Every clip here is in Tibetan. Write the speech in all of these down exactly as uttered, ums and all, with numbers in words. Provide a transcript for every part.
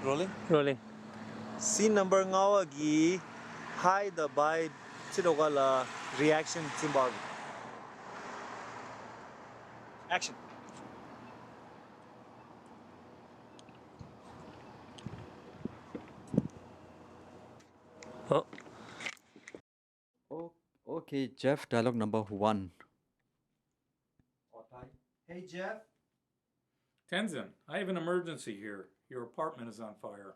Rolling. Rolling. Scene number ལྔ་པ་གི་Hi the bye ཅི་ལོ་ག་ལ་reaction ཅི་འབའ། Action. Oh. Oh, okay, Jeff, dialogue number one. Hey, Jeff. Tenzin, I have an emergency here. Your apartment is on fire.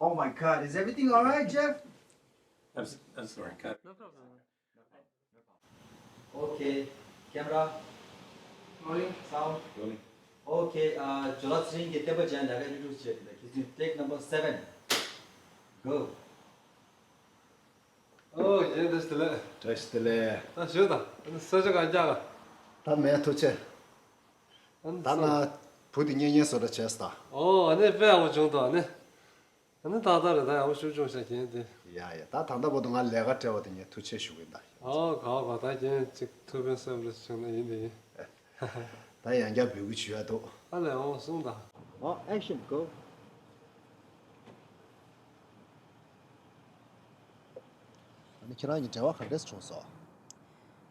Oh my God, is everything all right, Jeff? I'm, s- I'm sorry, cut. Okay, camera. Rolling. Sound. Rolling. Okay, uh, ཇོ་ལགས་ཚེ་རིང་གི་བསྟན་པ་ཅན་ལས་ཀ་introduce བྱེད་དེ་ཁྱེད་ཚོས་take number seven. Go. ཨོ་ཡེ་བཀྲ་ཤིས་བདེ་ལེགས། བཀྲ་ཤིས་བདེ་ལེགས། ད་ཞུ་ད། ས་ཆ་གང་རྒྱག་ག་ད་མེད་ཐུགས་རྗེ། ད་ན་བུ་དེ་གཉེན་ཉེ་བཟོ་འདྲ་བྱས་ད། ཨོ་ཨ་ནི་དཔེ་ཡག་པོ་བྱུང་འདུག་ཨ་ནི། ཨ་ནི་ཏག་ཏག་རེད། ད་ཡག་པོ་ཞུ་བྱུང་ཤག་རྒན་དེ། ཡ་ཡ། ད་ད་ལྟ་བར་དུ་ང་ལས་ཀ་སྤྲད་པ་དེ་ངས་ཐུགས་རྗེ་ཞུ་གི་ཡིན་ད། ཨོ་ག་བ་ག་ད་རྒན་ཅིག་ཐུགས་ཕན་གསོས་པ་བྱུང་ན་ཡིན་དེ་ཡིན། ད་ཡང་བསྐྱར་འབོད་སྐུལ་ཞུ་ཡ་འདུག་ཨ་ལས་ཨོ་གསུངས་དང་། ཨོ་action go. ཨ་ནི་ཁྱེད་རང་གཉིས་འབྲེལ་བ་ག་འདྲས་བྱུང་སོང་།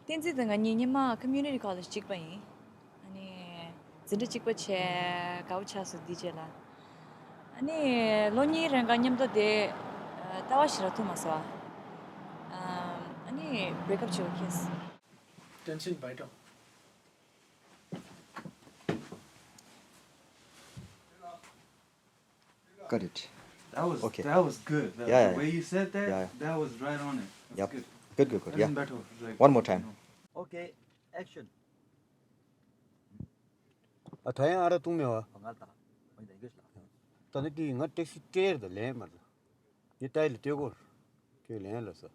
བསྟན་འཛིན་དང་ང་གཉིས་སྔོན་མ་community college གཅིག་པ་ཡིན། ཨ་ནི་འཛིན་གྲྭ་གཅིག་པ་བྱས་དགའ་པོ་ཆགས་སོང་དེའི་རྗེས་ལ། ཨ་ནི་ལོ་གཉིས་རིང་ག་མཉམ་དུ་བསྡད། ལྟ་བ་ཞེ་དྲག་མཐུན་མ་སོང་། ཨ་ནི་break up བྱེད་དགོས་ཁེལ་སོང་། བསྟན་འཛིན་bye talk. Got it. That was okay. That was good. The, yeah, yeah, the way you said that, yeah, yeah, that was right on it. That's yep. Good. Good, good, good. That yeah. Isn't better. Like, one more time. Okay, action. ཨ་ད་ཡང་ཨ་ར་བཏུང་མེད་བ། ང་ལ་ད། ང་ལ་ད་ཡིན་གྱི་ལ། ད་ནི་དེ་ང་ཏེག་སི་སྤྲད་ད་ལན་མ་ལ། ངས་ཏའི་ལ་སྟེར་གོ། ཁྱོད་ལན་ལ་ས།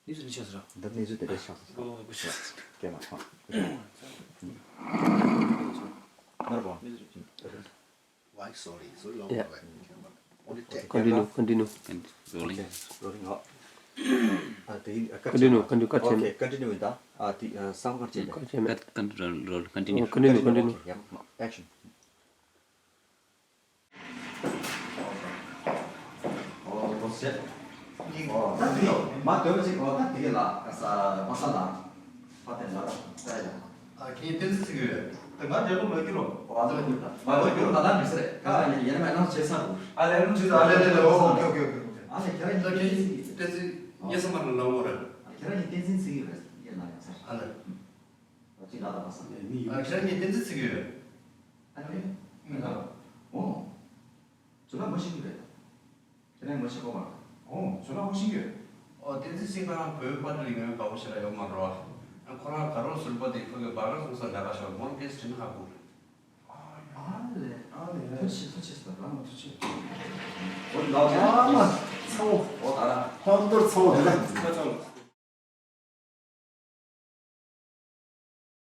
གནས་ཚུལ་འདི་ཆགས་ཟེར་ར། འདི་གནས་ཚུལ་དེ་འདྲ་ཆགས་སོང་ཟེར། ཨོ་ཨོ་ཆགས་སོང་། སྐད་མ་ཧ། ནར་བ། Why sorry? So long yeah. Only ten. Continue, continue. Rolling. Rolling up. Continue, continue. Cut. Okay, continue with that. Uh, the uh, sound cut. Cut. Cut. Roll, roll. Continue. Continue, continue. Yeah, action. ཨོ་ཏོ་སེ། ཨོ་ད་དེ་ཡོ། མ་ཏོ་ཅིག་ཨོ་ད་དེ་ལ་ཀ་ས་མ་ས་ལ། ཕ་དེ་ལ་ད་ཡ། ཨ་ཁྱེད་བསྟན་འཛིན་ཟེར་གྱི་ཡོད། ད་ང་འབྲས་སྤུངས་ལ་སྐྱུར་རོ། ཨོ་ཨ་ལེ་ལེ། མ་ལ་སྐྱུར་རོ་ད་ད་མི་ཟེར། ཁ་ཡ་ཡ་ན་མ་ན་བྱེད་ས་རུ། ཨ་ལེ་ལེ་ལེ། ཨོ་ཨོ་ཁེ་ཨོ་ཁེ་ཨོ་ཁེ། ཨ་ལེ་ཁྱེད་རང་ད་ཁྱེད་བསྟན་འཛིན་ངེ་ས་མ་ན་ལ་ངོ་རེད། ཁྱེད་རང་ཡིན་བསྟན་འཛིན་ཟེར་གྱི་ཡོད་རེད་ཡ་ན་ཡ་ས། ཨ་ལེ། ཨ་ཅི་ལ་ད་པ་ས། ཨ་ཁྱེད་རང་ཡིན་བསྟན་འཛིན་ཟེར་གྱི་ཡོད། ཨ་ལེ། ཨོ། ཇོ་ལགས་ངོ་ཤེས་ཀྱི་རེད། ཁྱེད་རང་ངོ་ཤེས་གོ་མ། ཨོ་ཇོ་ལགས་ངོ་ཤེས་ཀྱི་ཡོད། ཨོ་བསྟན་འཛིན་སིང་པ་རང་བོད་པ་དེ་ལ་ངོ་དགའ་པོ་ཞེ་དྲག་ཡོད་མ་རེད་བ། ཁོ་རང་དགའ་རོགས་ཟུར་པ་དེ་ཁོ་གི་སྦ་ག་སོང་ས་ལས་ཀ་ཤོར་མོར་ཀེས་དྲིན་ཧ་གོ། ཨ་ལེ་ཨ་ལེ། ཐུགས་རྗེ་ཆེ་ཐུགས་རྗེ་ཆེ་ལགས་མ་ཐུགས་རྗེ་ཆེ། ཨོ་ལགས་ཨ་མ་ཚ་བོ། ཨོ་ད་ར་ཧོན་དུར་ཚ་བོ་རེད་ད།